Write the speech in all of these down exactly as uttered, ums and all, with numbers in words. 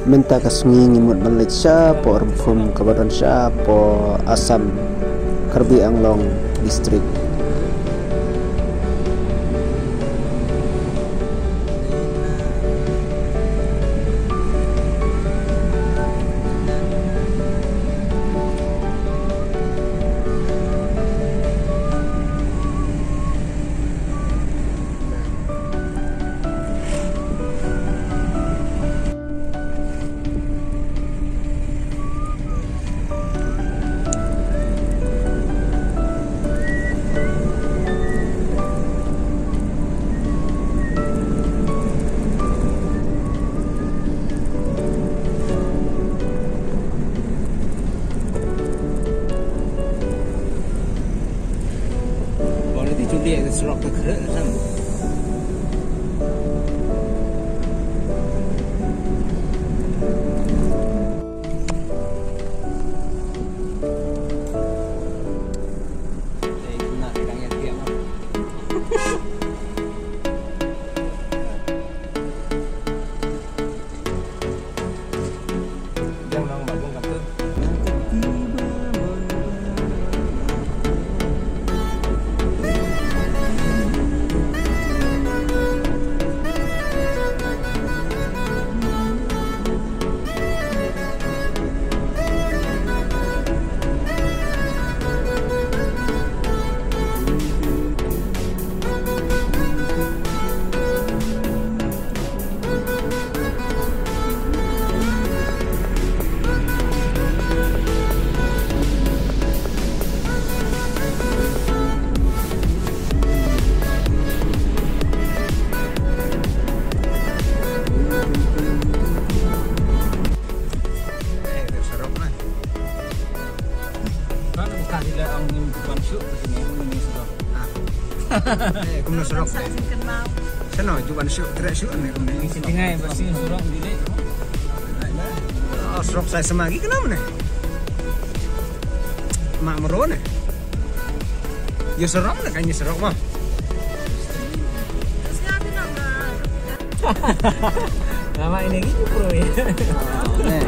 Mynta ka sngi ngi mut ban leit shapoh Rymphum kaba don shapoh Assam, Karbi Anglong District. Ba la dei ju leh ka surok ka khreh ka san. Eh, surok na. Kan bukan tidak angin bukan syuk ke sini, angin surok. Ah. Eh, kumno surok? Sano, juan syuk, trek syuk ni kumno. Singai bersih surok bilik. Oh, surok saya semagi kenapa ni? Mak meron ni. Ya surok ni kan ya surok mah. Lama ini gitu bro ya. Ni.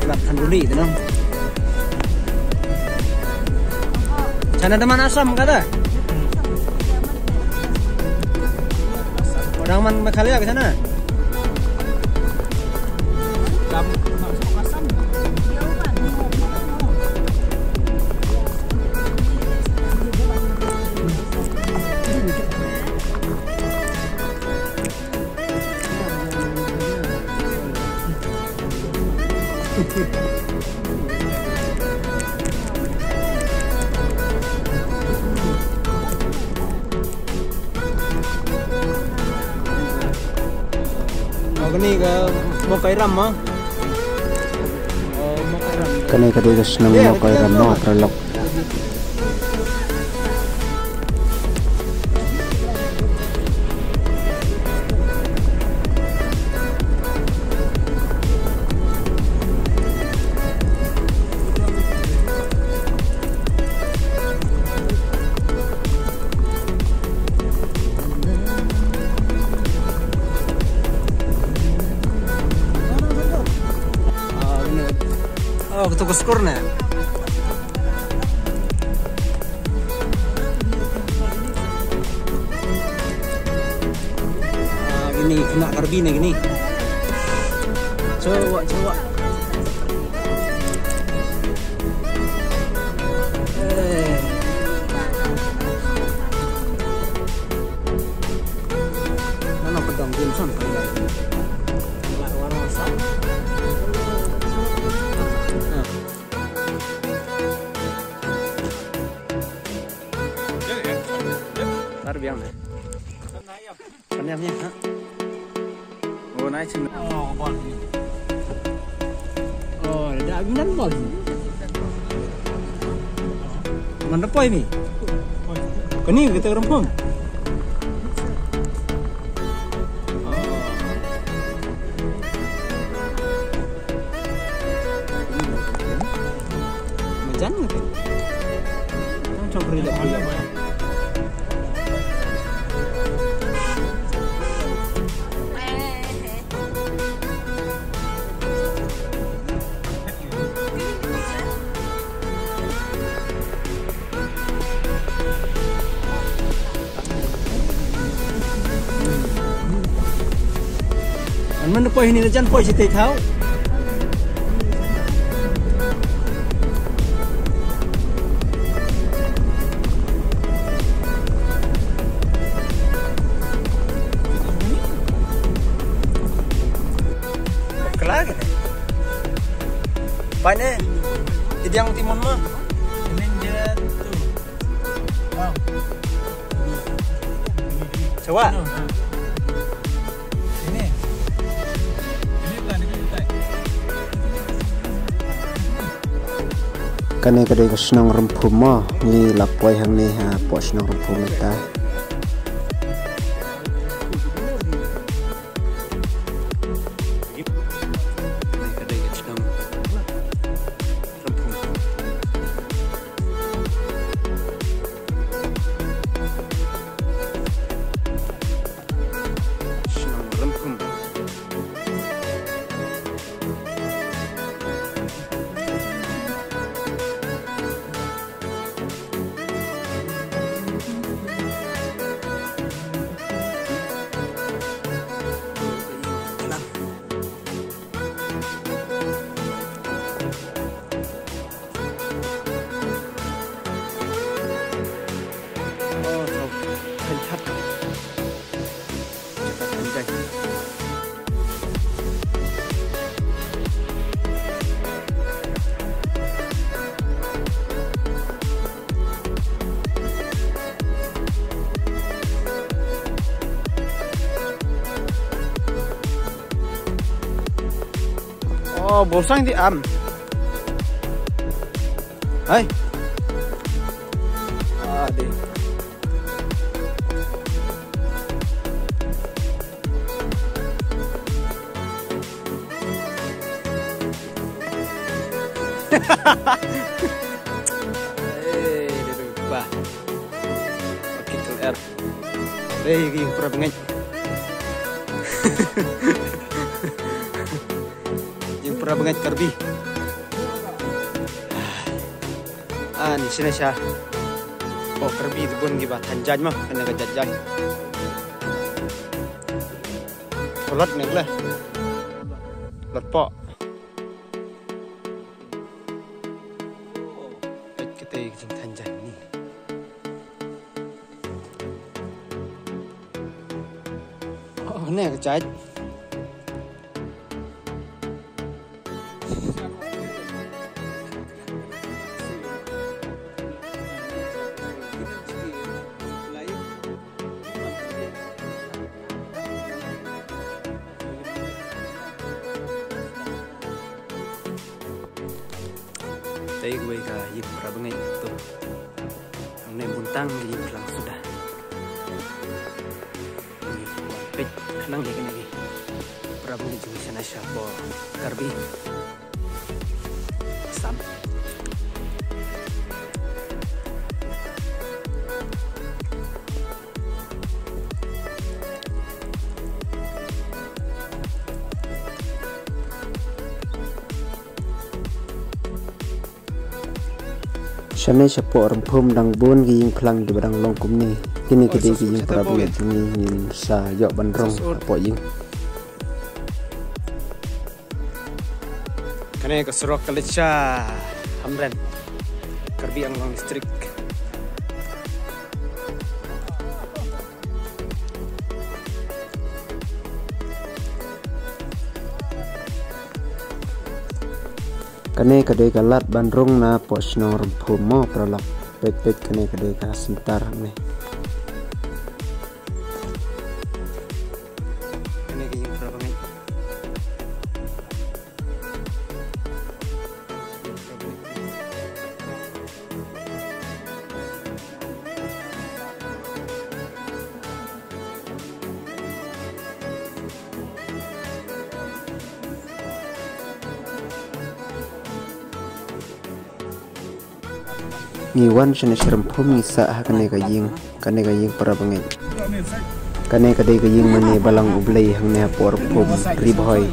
Lak khanduli tu nang. Sana teman asam kata. Orang man Meghalaya ke sana. Oh, kane ka Mawkairam ma. Oh, Mawkairam. Kane ka dei ka shnong Mawkairam ma, paralok. Oh, katu ka skur ne. Ah, kine ki khynnah Karbi ne kine. Chawak, chawak. Eh. Nano pedang Jameson kali ya. Nggak warna asam. Ah. Tar biang deh. Kan ya, ha? Oh, nice. Oh, bol. Oh, da binan bol. Mana poi ni? Kani kita rempong. Majan ke? Macam beri dah. An man poi hini la jan poi shi te thau. Kala ke. Pai ne. Idiang timun ma. Ini dia tu. Wow. Coba. Ini. Ini bukan, ini bukan. Kane ka dei ka shnong Rymphum mo, ngi la poi hangne hapoh shnong Rymphum mynta. Kane ka dei ka shnong Rymphum. Shnong Rymphum. Oh, bosang di am. Hai. Ah, di. Eh, dia lupa. Pakai L R. Eh, yang pernah bengek. Yang pernah bengek Karbi. Ah, ni sini sha. Oh, Karbi tu pun kiba than jaiñ mah, kena ka jaiñ jaiñ. Kolot ni lah. Lot pok. Kat kete jing than jaiñ ni. Oh, ni ka jaiñ. Tei wei ka ïing para bangeit tu. Hangne buntang ka ïing phlang suda. Peit khnang ïa kane ki para bangeit jong ngi shane shapoh Karbi. Assam. Shane shapoh Rymphum dang bun ki ïing phlang kiba dang long kumne. Kine ki dei ki ïing para bangeit jong ngi, ngin sa ïoh ban rung hapoh ïing. Kane ka surok ka leit sha Hamren, Karbi Anglong District. Kane ka dei ka lad ban rung na poh shnong Rymphum mo paralok. Peit peit kane ka dei ka center ne. Kane ka ïing para bangeit. Ngi wan shane sha Rymphum ngi sah ha kane ka ïing, kane ka ïing para bangeit. Kane ka dei ka ïing mane balang U Blei hangne hapoh Rymphum, Ri Bhoi,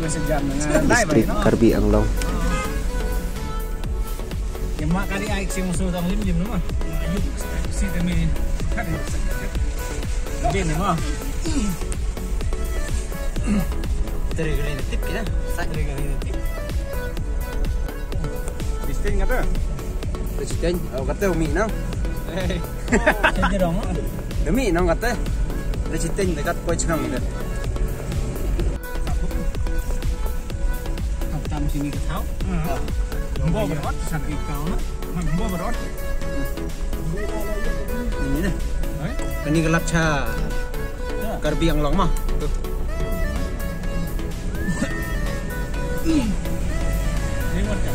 District Karbi Anglong. Dari kali ni tip kita. Sa dari kali ni tip. Distin kata? Distin. Oh, kata umi nang. Hey. Sa jerong. Demi nang kata. Distin dekat poi chnong kita. Tam sini ke tau. Mbo berot sana. Ikau na. Mbo berot. Ini na. Hai? Ini gelap cha. Karbi Anglong mah. Tuh. Ini macam.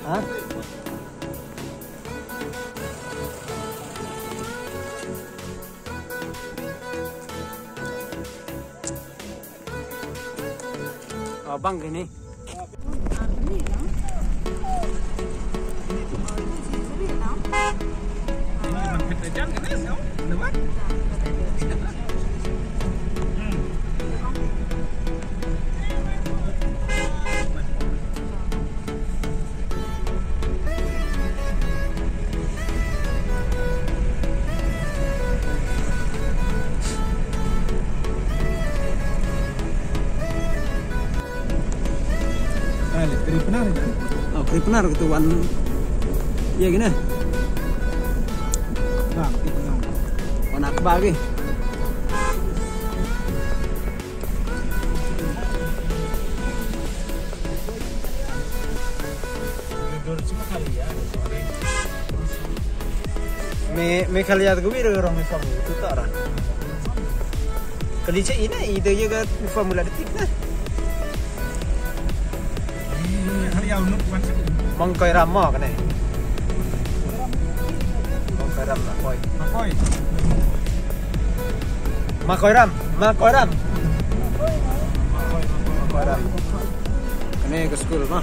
Hah? Oh, bang gini. Ah, le, kri Pnar. Oh, kri Pnar gitu wan. Iya gini. Bang, kri Pnar. Wan Akbar gitu. Me, Meghalaya tu kami orang uniform tu tak orang. Kali cak ini, itu je kan uniform mula detik nah. Mongkoi Ram mo kane. Mongkoi Ram na koi. Makoi. Makoi Ram, Makoi Ram. Makoi Ram. Kane ke school mo.